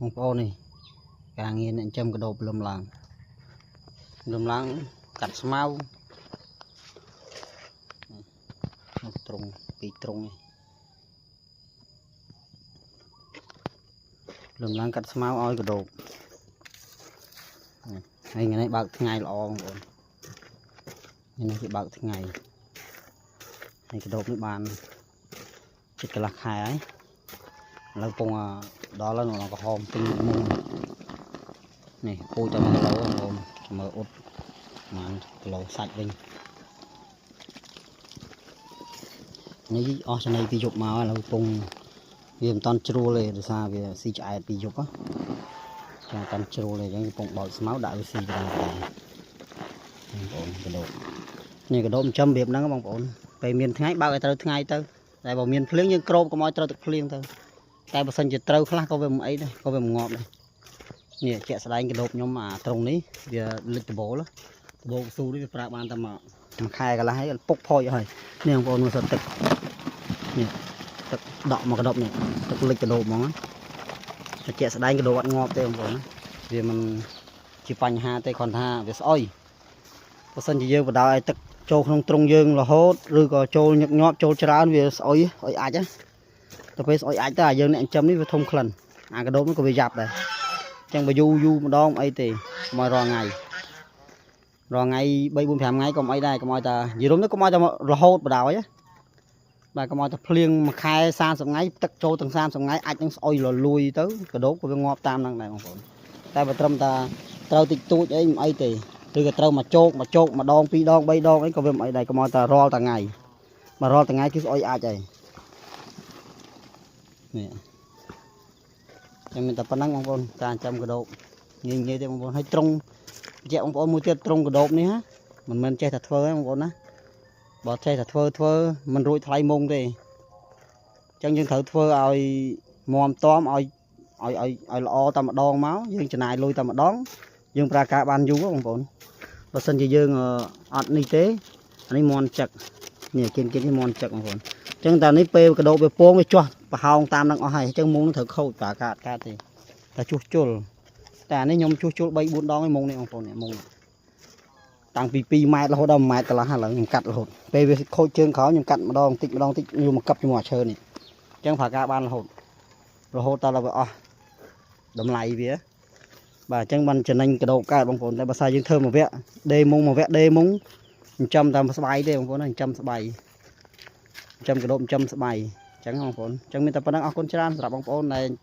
បងប្អូននេះការងារអ្នកចិញ្ចឹមកដោបលំឡើងលំឡើងកាត់ស្មៅនោះត្រង់ពីត្រង់នេះលំឡើងកាត់ស្មៅឲ្យកដោបហើយថ្ងៃនេះបើកថ្ងៃល្អបងប្អូនថ្ងៃនេះគេបើកថ្ងៃហើយកដោបនេះបានជិតកន្លះខែហើយឥឡូវពងដល់ហើយនៅក្រហមពេញមុងនេះពូជតែ1គីឡូបងប្អូនមើលអ៊ុតប្រហែលគីឡូសាច់វិញនេះអស់ចំណីពីយប់មកឥឡូវពងវាមិនតាន់ជ្រួលទេដោយសារវាស៊ីឆ្អែតពីយប់ចាតាន់ជ្រួលទេអញ្ចឹងកំពុងបោចស្មៅដាក់វាស៊ីបណ្ដាបណ្ដាបងប្អូនកដោបនេះកដោបចិញ្ចឹមរបៀបហ្នឹងបងប្អូនពេលមានថ្ងៃបើកឲ្យត្រូវថ្ងៃទៅតែបើមានភ្លៀងយើងគ្របកុំឲ្យត្រូវទឹកភ្លៀងទៅតែបើសិនជាត្រូវខ្លះក៏វាមិនអីដែរក៏វាមិនងាប់ដែរនេះជាក់ស្ដែងកដោបខ្ញុំអាត្រង់នេះវាលិចដបូលដបូលស៊ូនេះវាប្រើបានតែមួយខែកន្លះហើយពុកផុយហើយនេះបងប្អូនមើលសិតទឹកនេះទឹកដក់មកកដោបនេះទឹកលិចកដោបហ្មងតែជាក់ស្ដែងកដោបអត់ងាប់ទេបងប្អូនណាវាមិនជាបញ្ហាទេគ្រាន់ថាវាស្អុយបើសិនជាយើងបដៅឲ្យទឹកចូលក្នុងទ្រុងយើងរហូតឬក៏ចូលញឹកញាប់ចូលច្រើនវាស្អុយស្អុយអាចណាទៅពេលស្អុយអាចទៅអាយើងអ្នកចិញ្ចឹមនេះវាធំក្លិនអាកដោបនេះក៏វាយ៉ាប់ដែរអញ្ចឹងបើយូរយូរម្ដងអីទេកុំឲ្យរាល់ថ្ងៃរាល់ថ្ងៃ3 4 5ថ្ងៃក៏មិនអីដែរកុំឲ្យតែនិយាយរួមទៅកុំឲ្យតែរហូតបដ ாய் ណាបាទកុំឲ្យតែភ្លៀងមួយខែ30ថ្ងៃទឹកចូលទាំង30ថ្ងៃអាចនឹងស្អុយលលួយទៅកដោបក៏វាងាប់តាមហ្នឹងដែរបងប្អូនតែបើត្រឹមតែត្រូវតិចតួចអីមិនអីទេឬក៏ត្រូវមកជោកមកជោកម្ដងពីរដងបីដងអីក៏វាមិនអីដែរកុំឲ្យតែរាល់តែថ្ងៃបើរាល់ថ្ងៃគឺស្អុយអាចហើយនេះខ្ញុំមានតែប៉ុណ្្នឹងបងប្អូនការចាំកដោបងាយងាយទេបងប្អូនហើយត្រង់បញ្ជាក់បងប្អូនមួយទៀតត្រង់កដោបនេះណាមិនមែនចេះតែធ្វើទេបងប្អូនណាបើចេះតែធ្វើធ្វើមិនរួចថ្លៃមុងទេអញ្ចឹងយើងត្រូវធ្វើឲ្យមមតំឲ្យឲ្យឲ្យឲ្យល្អតែម្ដងមកយើងចំណាយលុយតែម្ដងយើងប្រើការបានយូរបងប្អូនបើសិនជាយើងអត់នេះទេអានេះមន់ចឹកនេះគៀនគៀននេះមន់ចឹកបងប្អូនអញ្ចឹងតែនេះពេលកដោបវាពងវាជាស់ប្រហោងតាមនឹងអស់ហើយអញ្ចឹងមុងនឹងត្រូវខូចប្រើការអត់កើតទេតែជួសជុលតែអានេះខ្ញុំជួសជុល3 4ដងឯមុងនេះបងប្អូននេះមុងតាំងពី2ម៉ែត្ររហូតដល់1ម៉ែត្រកន្លះឥឡូវខ្ញុំកាត់រហូតពេលវាខូចជើងក្រោយខ្ញុំកាត់ម្ដងតិចម្ដងតិចយកមកកឹបជាមួយអាឈើនេះអញ្ចឹងប្រើការបានរហូតរហូតតដល់វាអស់តម្លៃវាបាទអញ្ចឹងបានចំណេញកដោបកើតបងប្អូនតែបើសិនយើងធ្វើមួយវគ្គដេមុងមួយវគ្គដេមុងចិញ្ចឹមតាមស្បៃទេបងប្អូនចិញ្ចឹមស្បៃចិញ្ចឹមកដោបចិញ្ចឹមស្បៃអញ្ចឹងបងប្អូនអញ្ចឹងមានតែប៉ុណ្្នឹងអរគុណច្រើនសម្រាប់បងប្អូនដែល